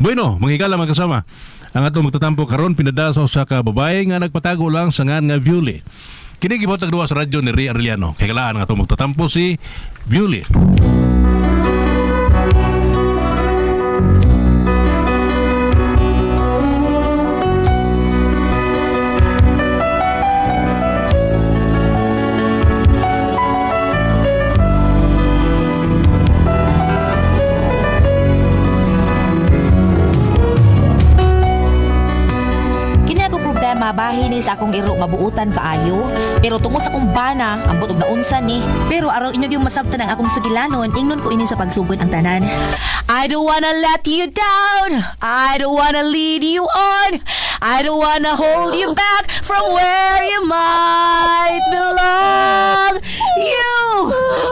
Bueno, mga higala, mga kasama. Ang atong magtatampo karon pinadala sa usa ka babae nga nagpatago lang sa ngan nga Viuli. Kini gibotag duha sa radyo ni Ray Arellano. Kay kalaan ang atong magtatampo si Viuli. Kini akong problema bahin ni sa akong iro nga buutan kaayo, pero tungod sa akong bana, ambot og naunsa ni. Pero araw inyo yung masabtan ang akong sugilanon, ingnon ko ini sa pagsugod ang tanan. I don't wanna let you down. I don't wanna lead you on. I don't wanna hold you back from where you might belong. You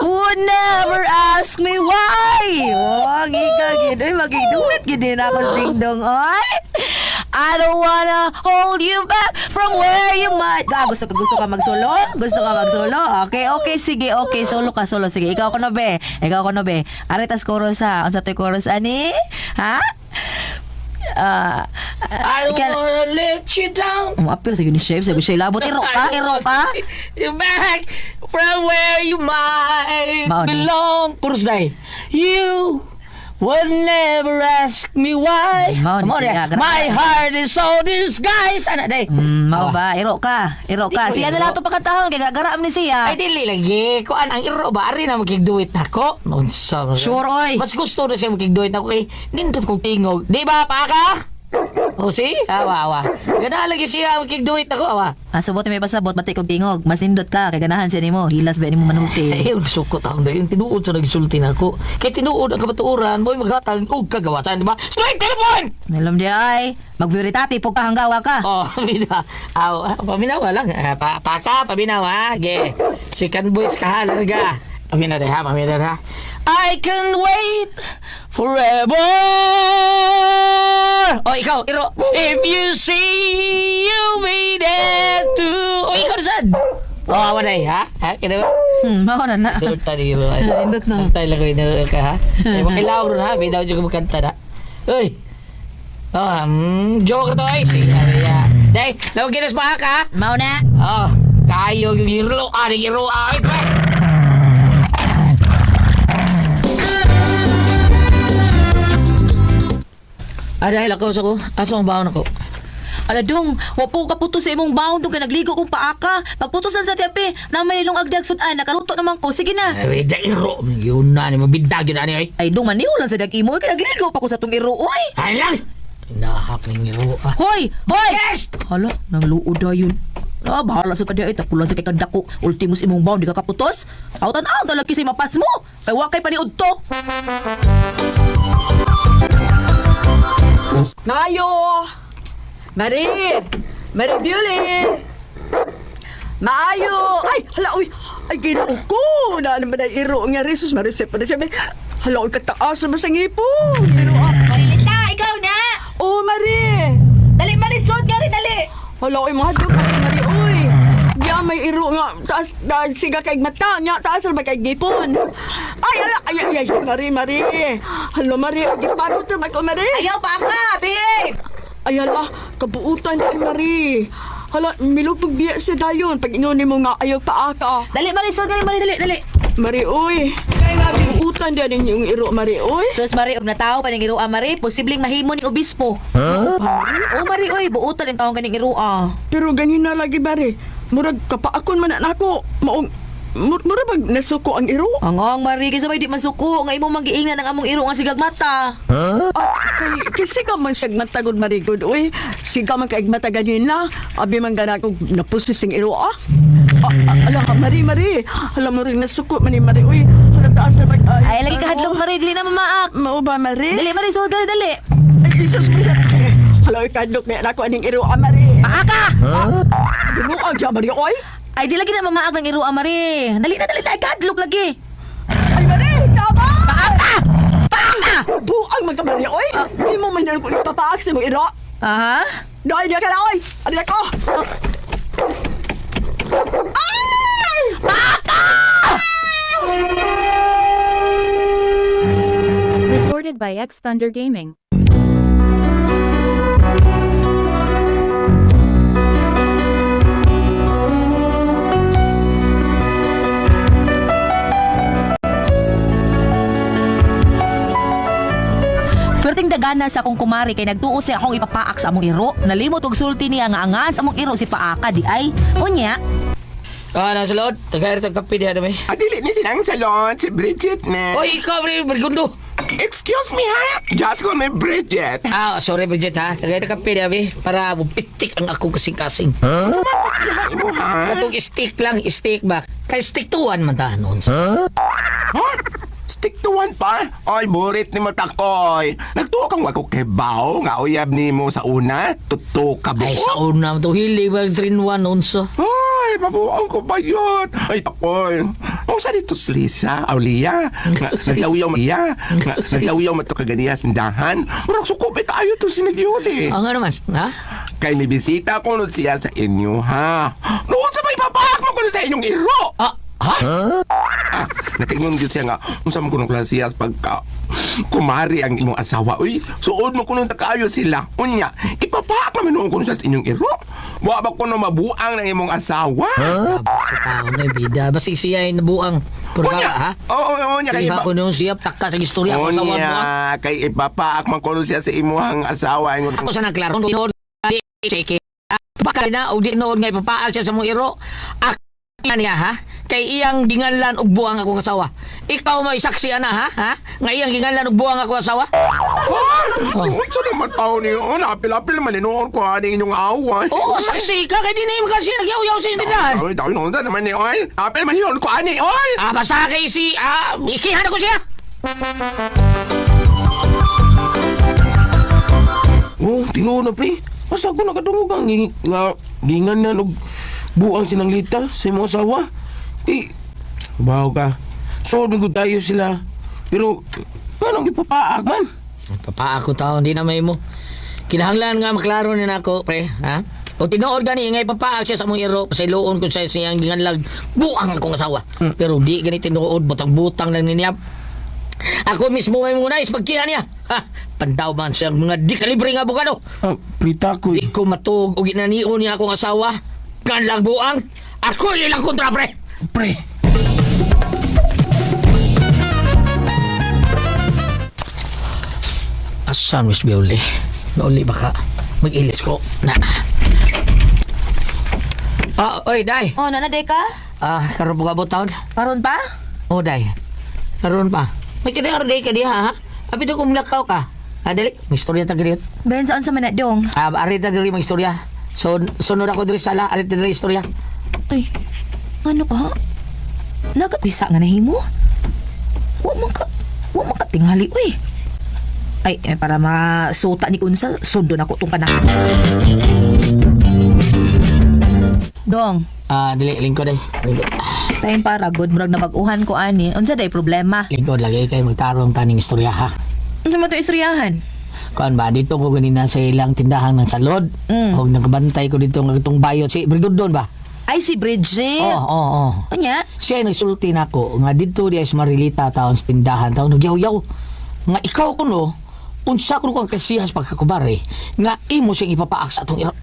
would never ask me why. Oh, giga gid. Ay, magiduwit gid din ako sa dingdong, oy. I don't wanna hold you back from where you might. Ah, gusto ka magsolo? Gusto ka magsolo? Okay, okay, sige, okay. Solo ka, solo. Sige, ikaw ko na, be. Ikaw ko na, be. Aritas chorus, ha? Unsa to'y chorus, ani? Ha? Ah, I don't wanna let you down. Umapil sa ni Chef, sa siya labot. Iro ka, iro ka. You back from where you might Mao ni. belong. Chorus day. You would never ask me why. Mao ni Mao ni. siya, grabe. My heart is so disguised. Ana day. Mao ba? Iro ka. Iro ka. Di ko Siya na iro. lang ito pagkatahon. Kaya gagaraam ni siya. Ay, dili lagi. Kuan ang iro ba? Ari na makigduit nako. Unsa man. Sure, oy. Mas gusto na siya makigduit nako kay nindot kong tingog. Di ba, paka? O si? Awa, awa. Gana lagi siya makigduit nako, awa. Ah, subot may pasabot, mati kog tingog. Mas nindot ka, kay ganahan siya nimo. Hilas ba nimo manulti. Eh, sukot akong dahil. Yung tinuod sa nagsulti na ako. Kay tinuod ang kabatuoran, mo'y maghatag og kagawasan, di ba? Straight to the point! Alam di ay, magbiritati pug ka hanggawa ka. Oh, bida. Aw, paminawa lang. Ah, paka, paminawa. Ge. Second voice ka ha, larga. Paminaw ha, paminaw ha. I can wait forever. Oh, ikaw, iro. If you see, you'll be there too. Oh, ikaw na sad. Oh, awa na eh, ha? Ha? Kita ba? Mao na na. Doon tayo iro. Indot na. Antay lang ko ino ka ha. Ay, makilaw ron ha. Bidaw dyan kumukanta na. Uy. Oh, joke to ay. Sige, ya. Day, lawag ginas pa ka. Mao na. Oh, kayo yung iro. Aring iro. Ay, pa. Ah, dahil ako sa ko. Aso ang baon ako. Ala dong, wa po ka puto sa imong baon dong kay nagligo kong paaka. Pagputosan sa tiyapi, na may nilong agdag sudan, nakaluto naman ko. Sige na. Ay, da iro. Yun na, ni mabindag yun na ni ay. Ay dong maniw lang sa dag imo kay nagligo pa ko sa tong iro oy. Ay lang! Nahap ng iro. Ah. Hoy, hoy. Yes! Hala, nang luod dayon. Ah, bahala sa kadiya tapulan sa kay kandako. Ultimus imong baon di ka kaputos. Aw tan-aw talagi sa mapas mo. Kay wa kay paniud to. Maayo! Mari! Mari Beauty! Maayo! Ay, hala, uy! Ay, ginoo ko! Na naman ay iro nga resus, Marisep, Marisep. Hala, uy, kataas naman sa ngipon! Pero, ah, Marilita, ikaw na. oh, Mari! Dali marisod nga rin, dali. Hala, uy, mga dok, Mari, uy! Ya, may iro nga, taas, taas, siga kay mata, nya, taas na ba kay ngipon? Ay, ala, ay, ay, ay, Mari, Mari! Hala, Mari, di parot naman ko, Mari! Ayaw pa ka, babe. Ay hala, kabuutan ay Mari. Hala, milupog biya sa dayon. Pag ingon nimo nga ayaw paaka. Dali marisod nga rin, Mari, dali, dali. Mari, uy. Kabuutan din ninyong iro, Mari, uy. Sus Mari, og natawo pa ning iroa Mari, posibleng mahimo ni obispo. Huh? Oh Mari, oy, buutan ang taong kaning iroa. Pero ganyan na lagi, Mari. Murag kapaakon man na nako. Maong, murag bag nasuko ang iro. Ang ang Mari, kaysa may di masuko nga imong magiingan ang among iro nga sigag mata. Ah, kay, kay siga man siyag matagod, Mari, good, uy. Siga man kaig mata ganyan na. Abi man gana ko napusis ang iro, ah. Ah, ah, ala, Mari, Mari. Hala mo rin nasuko man ni Mari, uy. Hala, taas na mag... Ay lagi kahadlok Mari, dili na mamaak. Mao ba, Mari? Dali Mari, sud dali, dali. Ay, Jesus, may Hala, ikadlok na ako aning iro, ah, Mari. Paaka! Dinuang siya, Mari, oy. Ay di lagi na mamaak ng iroa Mari. Dali na, dali na, kahadlok lagi. Ay, Mari, tama! Paaka! Paaka! Buang man ka, Mari, oy. Di mo man ko ipapaak sa mong iro. Aha. Doy, diya ka na, oy. Ano ko? Ay! Paaka! Recorded by X Thunder Gaming. Perting dagana sa akong kumari kay nagtuo siya akong ipapaak sa among iro. Nalimot og sulti niya nga angan sa among iro si paaka di ay. Unya, Ah, nasa loob. Tagay rin kape diha dami. Ah, dili ni silang salon, si Bridget na. Oy, ikaw, bre, Bergundo. Excuse me, ha? Just call me Bridget. Ah, sorry, Bridget, ha. Tagay rin kape diha, be. Para pitik ang akong kasing-kasing. Huh? Mo, ha? Katong stick lang, stick ba? Kay stick to one man ta noon. Huh? Stick to one pa? Oy, burit ni mo takoy. Nagtuo kang wako kay Bao nga uyab ni mo sa una. Tuto ka buo. Ay, sa una to hili ba 3-1 unso. Ay, mabuang ko ba yun? Ay, takoy. O sa dito si Lisa, aw Lia. Nga, Nagyawiyaw Lia. Nga, Nagyawiyaw man to kaganiya sindahan. Murag sukupit tayo to si Nagyuli. Ang ano man, ha? Kay may bisita ko nun siya sa inyo, ha? Noon sa may papaak mo kuno sa inyong iro! Ah, ha? Ah, nakaingon gyud siya nga, unsa man kuno klase siya pagka kumari ang imong asawa. Uy, suod mo kuno kaayo sila. Unya, ipapaak naman noon kuno siya sa inyong iro. Wa ba kuno mabuang ng imong asawa? Aba, sa tao na bida. Basta siya ay nabuang. Pero Unya, ha? oo, oo, unya kay Kay ipa- ko noon siya taka sa istorya ko sa Unya, mo. Ha? kay ipapaak man kuno siya sa imuhang asawa. Ingon Ako sa nagklaro noon di check. Baka na og di noon nga ipapaak siya sa mong iro. Ak niya ha? Kay iyang ginganlan og buang akong asawa. Ikaw may saksi ana ha? Ha? Nga iyang ginganlan og buang akong asawa? Oh. Unsa naman tao niyo? Apil-apil man inuon ko ani inyong away. Oo, saksi ka kay di na kasi nagyaw-yaw sa inyong tindahan. Ay, dawin unsa naman ni oy. Apil man inuon ko ani oy. Ah, basta kay si ikihan ako siya. Oh, tinuod na pre. Basta ako nakadungog ang nga gingan na og buang sinang lita sa imong asawa. Di, bawo ka. So, nagud tayo sila. Pero, kanong ipapaag man? Papa ako taon di na may mo. Kinahanglan nga maklaro ni nako, pre, ha? O tinuod gani nga ipapaak siya sa mong iro, pasayloon kun sa siyang ginganlag buang akong asawa. Pero di gani tinuod butang-butang lang niya. Ako mismo may muna is pagkiha niya. Ha, pandaw man siya mga di kalibre nga abogado. Ah, prita ko Di ko matuog og ginanion niya akong asawa. Ganlag buang. Ako ilang kontra, pre. Pre, Asan Miss Bioli? Nauli baka mag-ilis ko. Na. Ah, oy, day. oh nana day ka? Ah, karon pa ka taon? Karon pa? Oh, day. Karon pa. May kadi day ka diha, ha? Abi do kung lakaw ka. Ah, dali. May istorya ta gid. Ben saan sa man na dong? Ah, arita diri may istorya. So, sunod ako diri sala, arita diri istorya. Ay, ano ka? Nagakwisa nga nahimo? Wa man ka tingali, uy. Ay, eh, para masuta ni Unsa, sundon ako tong kanahan. Dong, Ah, dili lingkod day. Lingkod. time para good murag nabag-uhan ko ani. Unsa day problema? Lingkod lagi kay magtarong taning istorya ha. Unsa man to istoryahan? Kuan ba dito ko ganina sa ilang tindahan ng salod. Og nagabantay ko dito nga itong bayot si Brigudon ba? Ay si Bridget. Oh, oh, oh. Unya? Siya ay nagsulti nako nga didto di ay sa Marilita taon sa tindahan taon nagyaw-yaw. Nga ikaw kuno unsa kuno kang kasihas pagkakubare nga imo siyang ipapaak sa atong iro.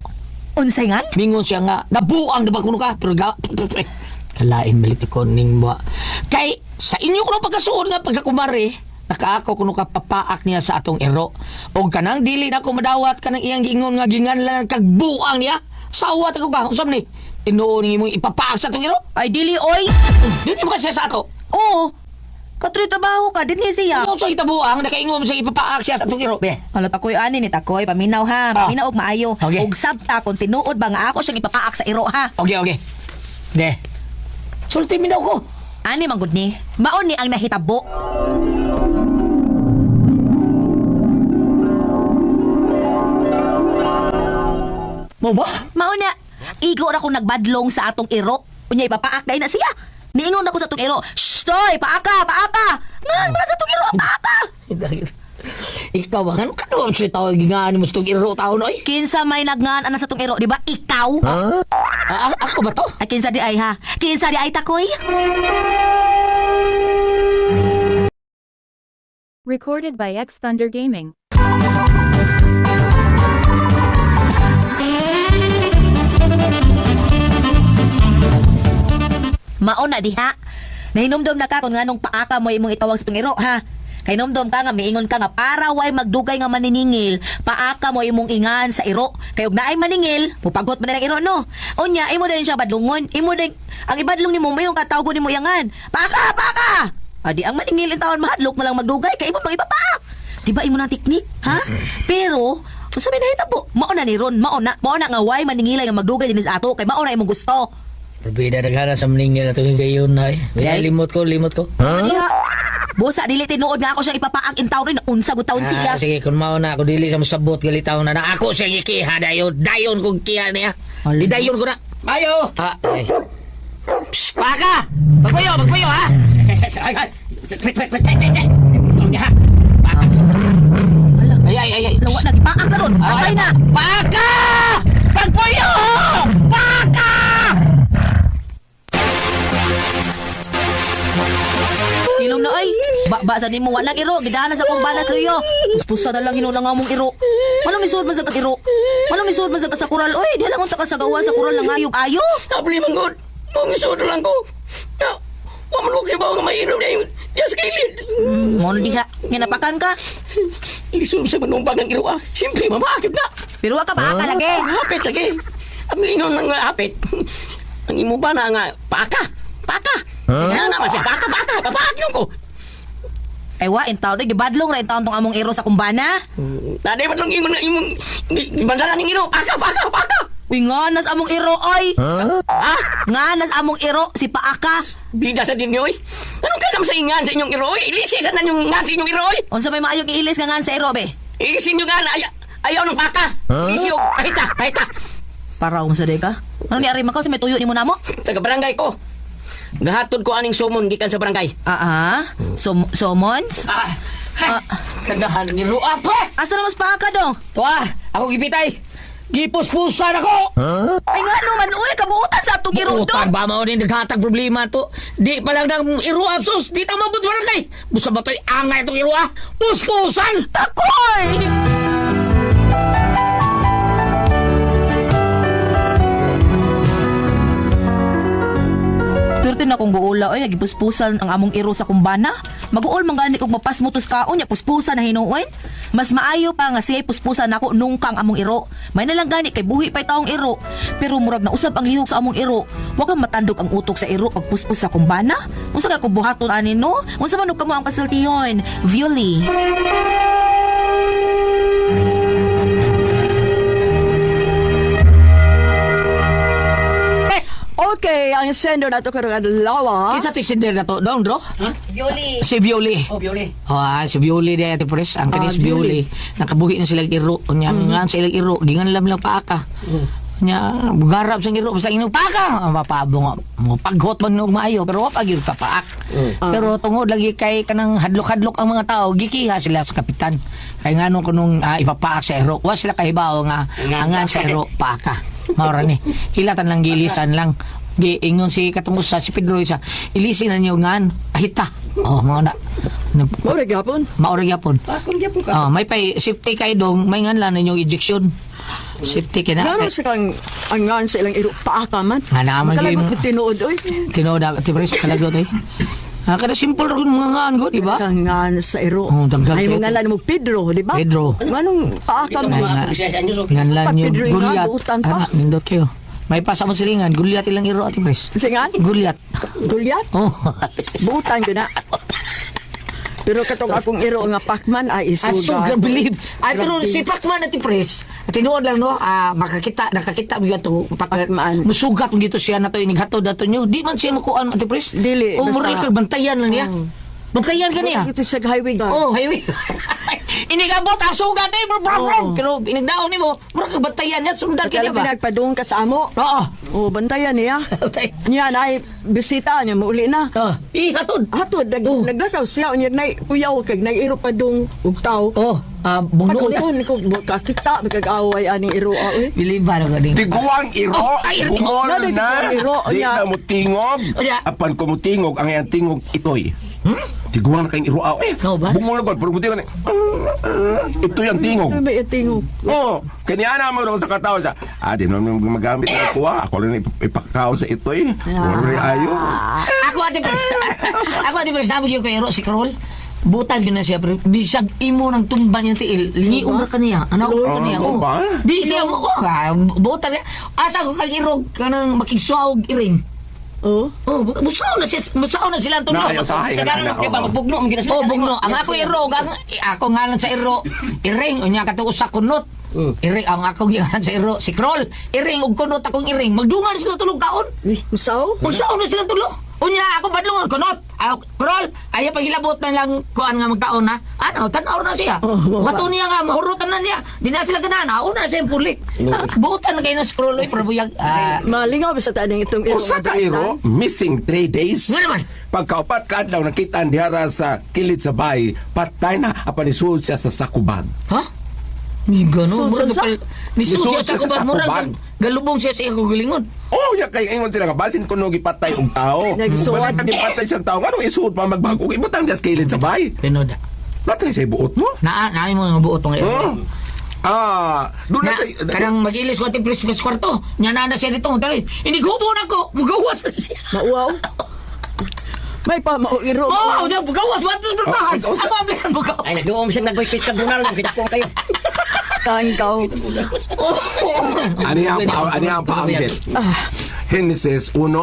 Unsay ngan? Mingon siya nga nabuang na ba kuno ka pero ga kalain balit ko ning ba. Kay sa inyo kuno pagkasuod nga pagkakumare nakaako kuno ka papaak niya sa atong iro. Og kanang dili na ko madawat kanang iyang giingon nga ginganlan kag buang niya. Sawat ako ka unsa man ni tinuon ning imong ipapaak sa atong iro. Ay dili oy. Dili mo kasi sa ato. Oo. Katuloy trabaho ka dinhi siya. Ano sa itabuang nakaingon sa ipapaak siya sa atong iro. Be. Hala takoy ani ni takoy paminaw ha. Ah. Paminaw og maayo. Okay. Og sabta kung tinuod ba nga ako siyang ipapaak sa iro ha. Okay, okay. Be. Sulti minaw ko. Ani man gud ni. Mao ni ang nahitabo. Mo ba? Mao na igo ra kong nagbadlong sa atong iro. Unya ipapaak dahil na siya. Niingon ako sa atong iro. Shh, toy, paaka, paaka. Ngan man sa atong iro, paaka. Ikaw ba? Ano ka doon siya tawag gingaan mo sa itong iro taon, oy? Kinsa may nagngan ana sa atong iro, di ba? Ikaw? Ah, ako ba to? Ay kinsa di ay ha? Kinsa di ay takoy? Recorded by X Thunder Gaming. Mao na diha. Nahinumdom na ka kung nganong paaka mo imong itawag sa tong iro, ha? Kay nomdom ka nga miingon ka nga para way magdugay nga maniningil, paaka mo imong ingan sa iro. Kay og naay maningil, mupagot man na lang iro no. Unya imo din siya badlungon, imo din ang ibadlong nimo mo yung katawgon nimo iyangan. Paaka, paaka. Adi ang maningil in taon mahadlok man lang magdugay kay imo pang ipapaak. Di ba imo na teknik, ha? Pero unsa may nahitabo? Mao na ni Ron, mao na nga way maningilay nga magdugay dinhi sa ato kay mao na imong gusto. Probida daghana sa maningil na itong higayon na eh. Day. Limot ko, limot ko. Huh? Busa dili tinuod nga ako siyang ipapaak in taon rin unsa gud taon siya. Ah, sige, kung mao na ako dili sa masabot galitaw na na ako siyang ikiha dayon. Dayon kong kiha niya. Idayon ko na. Ayo! Ah, ay. Psst, paka! Magpayo, magpayo ha! Ay, ay, ay, ay. Lawa na gipaak na ron. Patay na. Paka! Pagpuyo! Paka! Hilom na ay. Ba sa nimo walang iro gidana sa akong banas luyo. Puspusa na lang hinulang among iro. Manong isuod man sa kag iro. Manong isuod man sa ka sa kural oy. Di lang unta ka sa gawa sa kural lang ayog ayo. Abli man gud. Mong isuod lang ko. Ya, wa man ko kibaw nga may iro niya diya sa kilid. Mo na diha. Nga napakan ka. Lisod sa manumbag ng iro ah. Siyempre, mamaakit na. Pero wa ka paaka lagi. Hapit lagi. Ang ingon nga hapit. Ang imo ba na nga paka? Paka. Huh? naman siya. Paka, paka. Papaak yun ko. Ay wa in taon gibadlong ra in taon tong among iro sa kumbana. Naday ba itong ingon nga imong gibandalan ng iro? Paka, paka, paka. Uy nga nas among iro oy. Ha? Nga nas among iro si paaka. Bida sa dinyo, oy. Anong kalam sa ingan sa inyong iro, oy? Ilisi sa nanyong ngan sa inyong iro, oy. Unsa may maayong iilis nga ngan sa iro be? Ilisin nyo nga na ayaw ng paka. Ilisi o, kahita, kahita. Para unsa day ka? Ano ni ari makaw sa may tuyo nimo namo? Taga barangay ko. Gahatod ko aning sumon gikan sa barangay. Ah ah. So summons? Ah, ah. Kagahan ng iro, ah, pre! Asa na mas paaka dong? Tuwa, ako gipitay. Gipuspusan ako! Ay nga no man uy kabuutan sa atong iro Utang dong. ba mao ni naghatag problema to? Di pa lang ng iro sus, di ta mabot barangay. Busa ba to'y angay itong iro ah? Puspusan! Takoy! Pero na kong guula oy, gipuspusan ang among iro sa kumbana. Maguol man gani kog mapasmutos kaon nya puspusan na hinuon. Mas maayo pa nga siya puspusan nako nung kang among iro. May na lang gani kay buhi pa'y taong iro. Pero murag nausab ang lihok sa among iro. Wa kang matandog ang utok sa iro pag puspos sa kumbana. Unsa ka ko buhaton ani no? Unsa man og kamo ang kasultihon? Violi. Okay, ang sender nato karong adlaw. Kinsa ti sender na to, dong, bro? Violi. Si Violi. Oh, Bioli. Oh, ah, si Violi di ate Pres. Ang kanis Ah, Violi. Violi. Nakabuhi na sila iro. Unya, nga sa ilang iro. Gingan lang lang paaka. Unya, garap sa iro. Basta inyong paaka. Ah, mapabong. Mo paghot man og maayo. Pero wa pa gyud papaak. Pero tungod lagi kay kanang hadlok-hadlok ang mga tao, gikiha sila sa kapitan. Kay ngano kunong ipapaak sa iro. Wa sila kahibaw nga angan sa iro paaka. Maura ni. Hilatan lang gilisan lang. Giingon si katong usa si Pedro isa. Ilisin na niyo ngan ahita. Oh, mao na. Mao ra gyapon. Maura gyapon. Akong gyapon ka. Oh, may pay safety kay dong, may ngan lang ninyong ejection. Safety kay na. Ngano sa kang ang ngan sa ilang iro paaka man. Nga naman Kalagot gyud. ni tinuod oy. Tinuod na, ti Pres, kalagot eh. Ah, kada simple ra gud mga ngan ko, di ba? Ang ngan sa iro. Oh, daghan Ay kayo. mga lan mo Pedro, di ba? Pedro. Nganong paaka Nga, man? nga. Ngan lang Pag yung Pedro ingan, Goliath. buutan pa. Ana, nindot kayo. May pasa mo silingan, Goliath ilang iro ati Pres. Singan? Goliath. Goliath? Oh. Buutan ko na. Pero katong akong iro nga Pacman ay Asuga isuga. believe. Ay pero si Pacman ati Pres, tinuod lang no, ah, makakita nakakita mo to Pacman. Musugat mo dito siya na to inighatod dato nyo. Di man siya makuan ati Pres. Dili, O basta- murag kag bantayan lang niya. Bantayan ka niya. Ito siya highway guard. Oh, highway. Inigabot ang sugat eh, bro, bro, bro. Oo. Pero inigdaon nimo, murag kag bantayan niya, sundan Kaya kanya ba? pinagpadung ka sa amo. Oo. Oh, bantayan niya. Niya na ay bisita niya mauli na. Oh, ihatod. Ato nag Oh. naglakaw siya unya nay kuyaw kag nay iro pa dong ug taw. Oh, bugno niya. Pagkuton ko kakita magkag-away aning iro ah, oy. Bilib ba na ka ding? Tiguang iro, Oh, ay, bungol Nari, na. tiguang iro, Di nya. na mo tingog. Nya. Apan ko mo tingog, ang iyang tingog itoy. Tiguang na kayong iruaw eh. Oo ba? Bungol na god, pero buti ka na. Ito yung tingog. Ito ba yung tingog? Oo, kanya na mo sa katao siya. Ah, di naman gumagamit ng kuha. Ako lang ipakaon sa ito eh. Wala ayo. Ako ate pres. Ako ate pres nabog yung kay Ro si Krol. Butal yun na siya pre. Bisag imo ng tumba niya tiil. Lingion ra kaniya. Ano ra kaniya. Oh, Oh. ba? Di siya mo oh, ka butal niya. Asa ko kay irog kanang makigsuaw iring. Oh. Oh, musaw na siya, musaw na sila tulo. Na, ayaw sa akin, Sagaran na, na, ba oo. magbugno man gyud na sila. Oh, bugno. Ang ako iro, ang ako ngalan sa iro, iring unya kato usa kunot. Iring ang akong giangan sa iro, si Krol. Iring og kunot akong iring. Magdungan sila tulog kaon. Musaw? Unsaon na sila tulo? Unya ako badlongon kunot. Ako Krol, ayaw pagilabot na lang kuan nga magkaon ha. Ano, tan-aw na siya. Oh, Wato niya nga mahurutan na niya. Di na sila ganahan. Ako na siya yung pulik. Butan na kayo ng scroll oy, pero buyag. Ah, Malingaw ba sa taning itong iro? Usa ka iro, missing 3 days. Nga naman. Pagkaupat ka adlaw nakita ang dihara sa kilid sa bahay, patay na apan isuod siya sa sakubag. Ha? Ni gano, Suod murag siya sa- pal- ni suod siya Nisuod sa siya sa kubag, murag sakubag. galubong siya sa iyang kagalingon. Oh, ya kay ingon sila nga basin kuno gipatay og tao. Nagsuod. Balik gipatay siyang tao. Ngano isuod pa magbago? Ibutang diya sa kilid sa bahay. Pinoda. Natay sa buot mo. Naa, naa mo nga buot nga iro. Oh. Ah, doon na Na, siya. kanang mag-ilis ko ating pres sa kwarto. Nya na na siya dito. Dali, hindi ko na ko. Mugawas na siya. Mauwaw? May pa mao iro. Oh, siya mugawas. What is bertahan? Oh, oh, Ako ang biyan mugawas. Ay nagduom siya nagboypit ka bunal nang kita ko kayo. Tangkaw. Ano yung pa, ano yung paambit? Genesis 1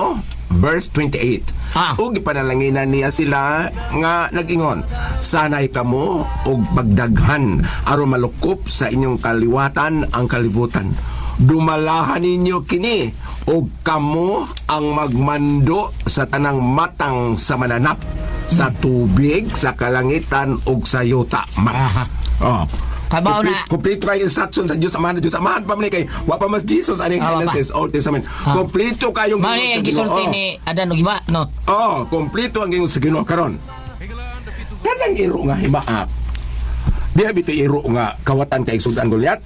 verse 28. Ah. Ug gipanalanginan niya sila nga nag-ingon, Sanay kamo og pagdaghan aron malukop sa inyong kaliwatan ang kalibutan. Dumalahan ninyo kini og kamo ang magmando sa tanang matang sa mananap sa tubig, sa kalangitan ug sa yuta. Man. Aha. Oh. Kabaw na. Kompleto kay instruction sa Dios Amahan, Dios Amahan pa man ni kay wa pa mas Jesus aning Ah, wa pa. Genesis Old Testament. Kompleto kayong Mali ang ginoo sa gisulti Ginoo. ni Adan og iba, no? Oh, kompleto ang ginoo sa Ginoo karon. Kanang iro nga himaak. Di abi ito iro nga kawatan kay Sultan Goliath.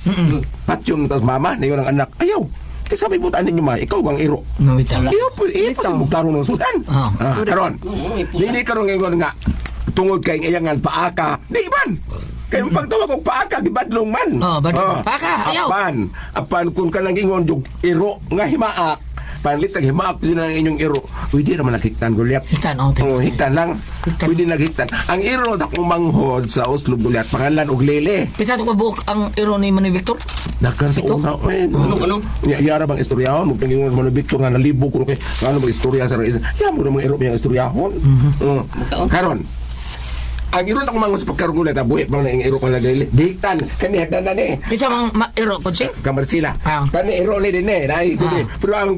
Patyon tas mama niyon ang anak. Ayaw. Kay sabi butan ninyo ma, ikaw ang iro. No, bitaw. Iyo po, iyo po sa ng Sultan. Ah. Ah, karon. Dili karon ngayon nga tungod kay iyang nga paaka. Di ban. Kay ang pagtawag og paaka gibadlong man. Oh, badlong. Paaka, ayaw. Apan, apan kung kanang ingon jug iro nga himaak. Panlit ang himaak yun ang inyong iro. Pwede naman nakiktan Goliath. Hiktan, oh, Oh, hiktan lang. Hiktan. Pwede naghiktan. Ang iro sa kumanghod sa Oslo Goliath pangalan og Lele. Pita to ka buok ang iro ni Manny Victor. Daghan sa una. Eh, ano, ano? Ya, yara bang istoryahon? Mug tingingon mo na Victor nga nalibog kuno kay ngano bang istorya sa isa. Ya mo na mga iro yang istoryahon. Karon. Ang iro sa kumanghod sa pagkarugulat, buhi pa na ang iro ko lagi. Diktan kani hagdan na ni. Kinsa mang iro konsing? Kamarsila. Ah. Kani iro ni din eh. Dai Ah. Pero ang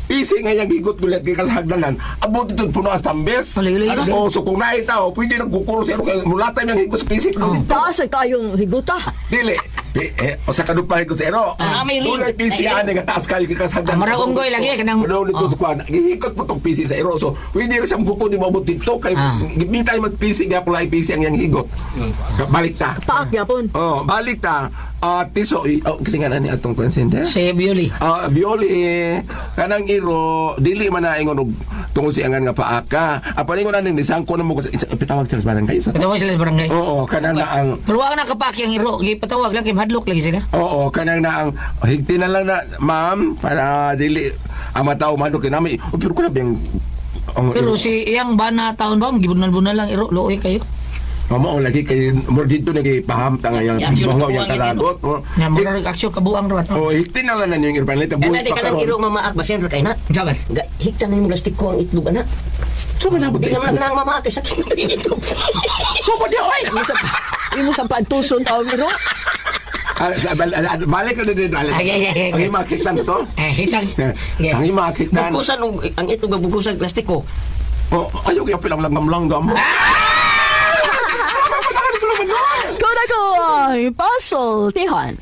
isi nga yang gigot gulat kay kasahagdanan, abot ito puno as tambes. Uli-uli. Oh, so kung naita, oh, pwede nang kukuro sa iro kay mulata yang higot sa PC. Pero dito, Taas ang kayong higuta. Dili. Eh, o sa kadupahin ko sa ero. Ah, may ring. Dunay PC ani nga taas kayo kay kasagdan. Ah, marag unggoy lagi, kanang- Ano dito oh. sa kuan. Gihikot po tong PC sa ero. So, pwede ra siyang buko ni maabot dito kay gibitay mag PC gyapon lahi PC ang iyang higot. Balik ta. Paak yapon. Oh, balik ta. Ah, tiso, oh, kasi nga na ni atong consent eh. Si Bioli. Ah, Violi, kanang iro, dili man na ingon og tungod si angan nga paaka. Apan ingon aning nisangko na mo pitawag sila sa barangay. Sa Patawag sila sa barangay. Oo, kanang na ang Pero wa na kapaki ang iro. Gipatawag lang kay mahadlok lagi sila. Oo, kanang na ang higti na lang na, ma'am, para dili ang matao man kay nami. Oh, pero kuna bang ang Pero si iyang bana taon ba gibunal-bunal lang iro looy kayo. Mama oh, lagi kay more dito na kay paham ta nga yang Action bangaw yang kabuang yun, karagot. Oh, Nya mura rag aksyon kabuang ra to. oh, higti na lang na yung irpan lita Kaya buhi di pa ka nang iro karon. mamaak ba siyempre kay na. Jaban. Ga hiktan na yung plastic ko ang itlog ana. So manabot Di sa naman nang mamaak kay sakit na yung itlog. So ba di oy. Imo sa pantuson taong iro. Ah, balik ka din balik. Ay, ay, ay, ay. Ang imakiktan to. Eh hitang. Yeah. Ang imakiktan. Bukusan og ang itlog bukusan plastiko. Oh, ayaw kaya pilang langgam-langgam. Kuna ko ay puzzle tihan.